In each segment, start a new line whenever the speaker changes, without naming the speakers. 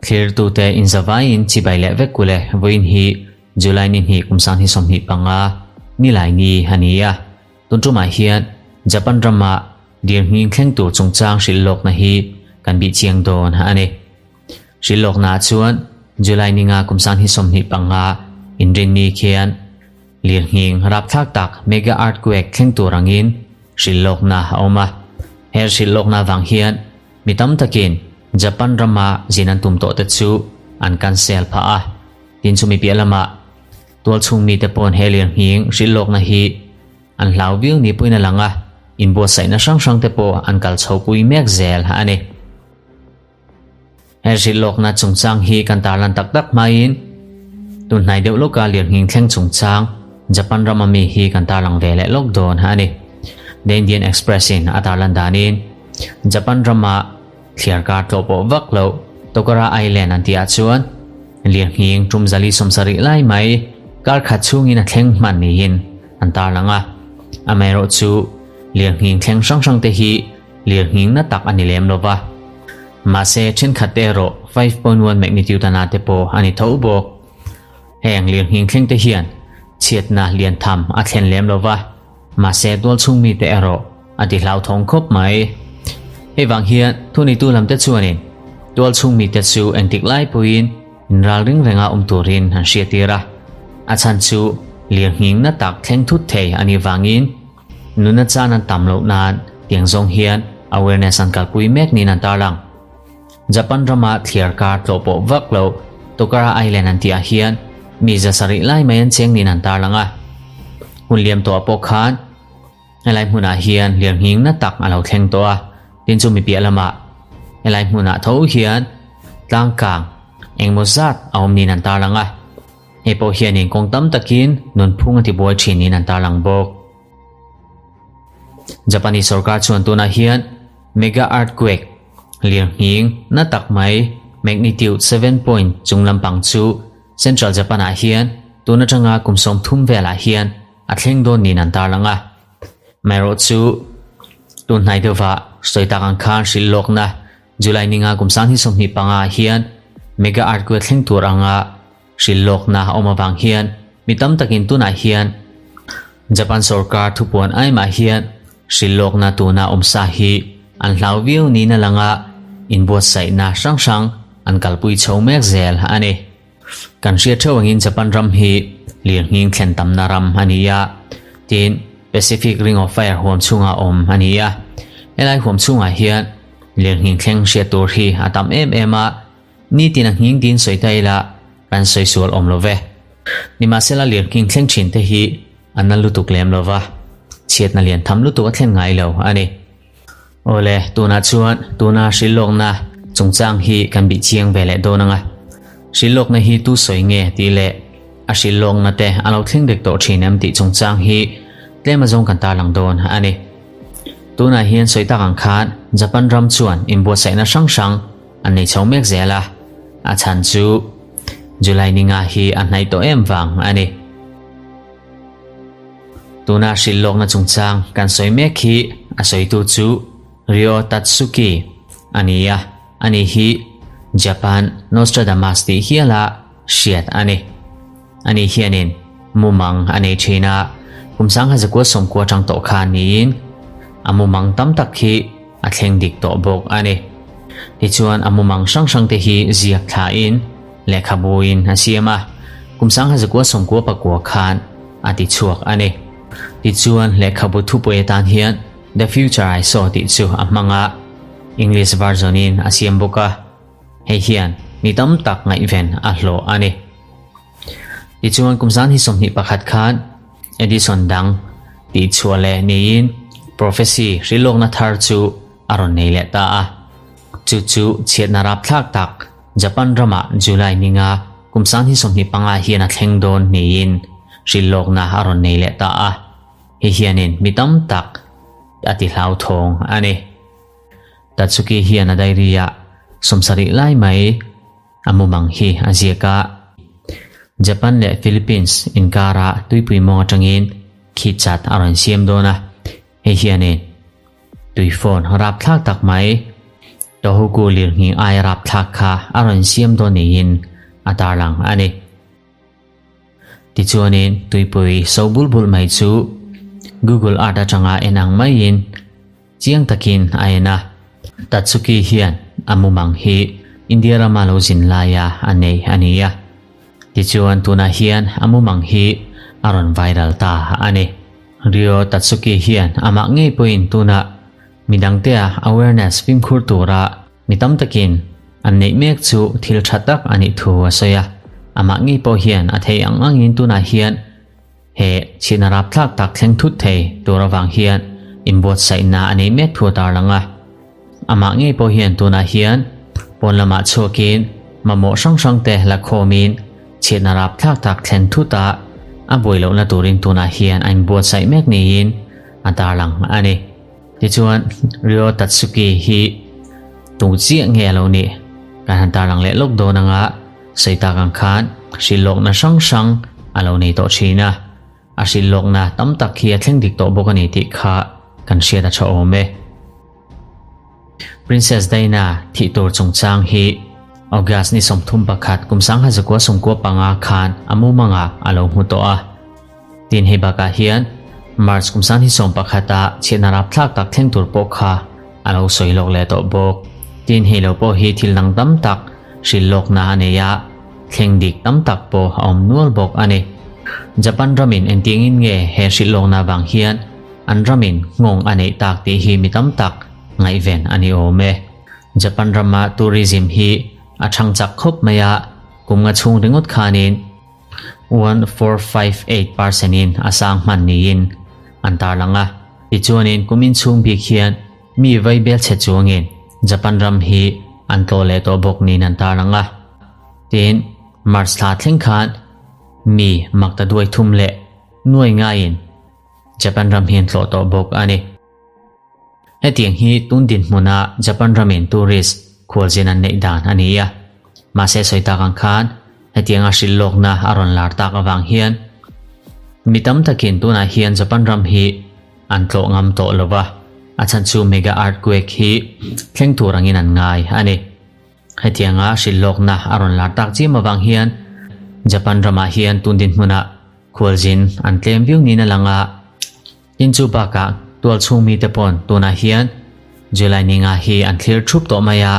Thlirtute inzavaiin chibai leh vek kule vawiin hi July ni hnih kum 20 25 nilai ni a ni a. Tun tumah hian Japan rama dirhnging thleng tur chungchang hrilh lawkna hi kan bih chiang dawn a ni. Hrilh lawknaah chuan July ninga kum 2025 inrinni khian lirnghing rapthlak tak mega earthquake thleng tur angin hrilh lawkna a awm a. He hrilh lawkna vang hian mi tam takin Japan rama zin an tum tawh te chu an cancel phah a. Tin chumi piah lamah Tualchhung mite pawn he lirnghing hrilh lawkna hi an hlau viau ni pawhin a lang a, inbuatsaihna hrang hrang te pawh an kal chho pui mek zel a ni. He hrilh lawkna chungchang hi kan tarlan tak tak hmain tun hnai deuh lawka lirnghing thleng chungchang Japan rama mi hi kan tarlang ve leh lawk dawn a ni. The Indian Express in a tarlan danin Japan rama Thliar kar tlawh pawh vak loh Tokara Island an tihah chuan lirnghing tum 470 lai mai kar khat chhungin a thleng hman niin an tarlang a. Amaherawhchu lirnghing thleng hrang hrang te hi lirnghing na tak a ni lem lo va. Mahse thenkhat te erawh 5.1 magnitude a na te pawh a ni tho bawk. Heng lirnghing thleng te hian chhiatna lian tham a thlen lem lo va. Mahse tualchhung mite erawh a ti hlauthawng khawp mai. Hei vang hian thuneitu lamte chuanin tualchhung mite chu engtik lai pawhin inral ring renga awm turin an hriattir a. A chhan chu lirnghing na tak thleng thut thei a nih vangin nuna chan an tam loh nan tiang zawng hian awareness an kalpui mek niin an tarlang. Japan rama thliar kar tlawh pawh vak loh Tokara Island an tihah hian mi 700 lai mai an cheng niin an tarlang a. Hun liam tawhah pawh khan helai hmunah hian lirnghing na tak a lo thleng tawh a, tin chu mi piah lamah helai hmunah tho hian tlangkang engmaw zat a awm niin an tarlang a. Hei pawh hianin kawng tam takin nunphung a tibuai thin niin an tarlang bawk. Japanese sorkar chuan tunah hian mega earthquake Lirnghing na tak mai magnitude 7 point chung lampang chu Central Japan ah hian tun atanga kum 30 velah hian a thleng dawn niin an tarlang a. Maherawh chu tun hnai deuhvah sawi tak ang khan hrilh lawkna July ninga kum 2025 ah hian mega earthquake thleng tur anga hrilh lawkna a awm avang hian mi tam takin tunah hian Japan sorkar thupuan aimah hian hrilh lawkna tuna awm sa hi an hlau viau niin a lang a, inbuatsaihna hrang hrang an kalpui chho mek zel a ni. Kan hriat theuh angin Japan ram hi lirnghing thlen tamna ram a ni a, tin Pacific Ring of Fire huam chhunga awm a ni a. Helai huam chhungah hian lirnghing thleng hriat tur hi a tam em em a, Nitin a nghing tiin sawi ta ila kan sawi sual awm lo ve. Nimahsela lirnghing thleng thin te hi a na lutuk lem lo va, chhiatna lian tham lutuk a thleng ngai lo a ni. Awle, tunah chuan tuna hrilhlawkna chungchang hi kan bih chiang ve leh dawn ang a. Hrilhlawkna hi tu sawi nge tih leh a hrilhlawkna te a lo thleng dek tawh thin em tih chungchang hi tlem azawng kan tarlang dawn a ni. Tunah hian sawi tak ang khan Japan ram chuan inbuatsaihna hrang hrang An nei chho mek zel a, a chhan chu July ninga hi a hnaih tawh em vang a ni. Tuna hrilh lawkna chungchang kan sawi mek hi a sawitu chu Ryo Tatsuki a ni a, ani hi Japan Nostradamus tih hiala hriat a ni. Ani hianin mumang a nei thin a, kum 1990 atang tawh khan niin a mumang tam tak hi a thleng dik tawh bawk a ni. Tichuan a mumang hrang hrang te hi ziak thlain lehkhabuin a siam a, kum 1999 khan a ti chhuak a ni. Tichuan lehkhabu thupui atan hian The Future I Saw tih chu a hmang a, English version in a siam bawk a, hei hian mi tam tak ngaihven a hlawh a ni. Tichuan kum 2021 khan Edison dang tih chhuah leh niin prophecy hrilhlawkna thar chu a rawn nei leh ta a. Chu chu chhiatna rapthlak tak Japan ramah July ninga kum 2025 hian a thleng dawn niin hrilhlawkna a rawn nei leh ta a. Hei hianin mi tam tak a ti hlauthawng a ni. Tatsuki hian a diary-ah 70 lai mai A mumang hi a ziak a. Japan leh Philippines inkara tuipui mawng atangin khi chat a rawn siam dawn a, hei hianin tui phone rapthlak tak mai. Tohoku lirnghing aia rapthlak kha a rawn siam dawn niin a tarlang a ni. Tichuanin tuipui so bul bul mai chu Google Earth atanga en ang maiin chiang takin a en a. Tatsuki hian a mumang hi India rama lo zin laia a nei a ni a. Tichuan tunah hian a mumang hi a rawn viral ta a ni. Ryo Tatsuki hian amah ngei pawhin tunah midangtea awareness fimkhur tura Mi tam takin an neih mek chu thil tha tak a nih thu a sawi a, amah ngei pawh hian a thei ang angin tunah hian he chhina rapthlak tak thleng thut thei tur avang hian inbuatsaihna a nei mek thu a tarlang a. Amah ngei pawh hian tunah hian pawn lamah chhuakin mamawh hrang hrang te la khawmin chhiatna rapthlak tak thlen thut a a buai lohna turin tunah hian a inbuatsaih mek niin a tarlang a ni. Tichuan, Ryo Tatsuki hi tung chiah nge a lo nih? Kan han tarlang leh lawk dawn anga sawi tak ang khan hrilhlawkna hrang hrang a lo nei tawh thin a, a hrilhlawkna tam tak hi a thleng dik tawh bawk a ni tih kha kan hriat a tha awm e. Princess Diana thih tur chungchang hi August ni 31 kum 1995 khan a mumangah a lo hmu tawh a. Tin hei bakah hian March kum 2011 ah chhiatna rapthlak tak thleng tur pawh kha a lo sawi lawk leh tawh bawk. Tin hei lo pawh hi thil dang tam tak hrilh lawkna a nei a, thleng dik tam tak pawh a awm nual bawk a ni. Japan ramin engtiangin nge he hrilh lawkna vang hian an ramin nghawng a neih tak tih hi mi tam tak ngaihven a ni awm e. Japan rama tourism hi a thang chak khawp mai a, kum nga chhung ringawt khanin 1458 percent in a sang hman niin an tarlang a. Tichuanin kumin chhung bik hian mi vai bel chhe chuangin Japan ram hi an tlawh leh tawh bawk niin an tarlang a. Tin, March thla thleng khan mi makta duai thum leh nuai ngaiin Japan ram hi an tlawh tawh bawk a ni. Hetiang hi tun dinhmuna Japan ramin tourist khualzin an neih dan a ni a. Mahse sawi tak ang khan hetianga hrilh lawkna a rawn lar tak avang hian mi tam takin tunah hian Japan ram hi an tlawh ngam tawh lo va, a chhan chu mega earthquake hi thleng tur angin an ngai a ni. Hetianga hrilh lawkna a rawn lar tak chiam avang hian Japan ramah hian tun dinhmunah khualzin an tlem viau niin a lang a. Tin chu bakah tual chhung mite pawn tunah hian July ni nga hi an thlir thup tawh mai a,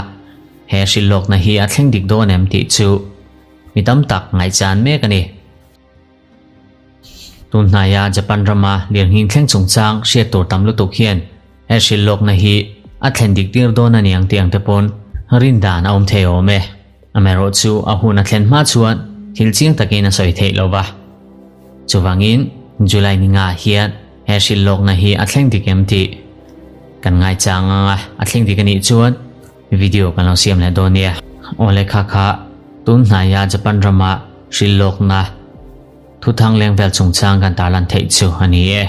he hrilh lawkna hi a thleng dik dawn em tih chu mi tam tak ngaihchan mek a ni. Tun hnaia Japan rama lirnghing thleng chungchang hriat tur tam lutuk hian he hrilh lawkna hi a thlen dik tir dawn a niang tih ang te pawn rin dan a awm thei awm e. Amaherawhchu a hun a thlen hma chuan thil chiang takin a sawi theih lo va. Chuvangin July ni nga hian he hrilh lawkna hi a thleng dik em tih kan ngaichang ang a, a thleng dik a nih chuan video kan lo siam leh dawn nia. Aw lehkha kha tun hnaia Japan rama hrilh lawkna thuthang leng vel chungchang kan tarlan theih chu a ni e.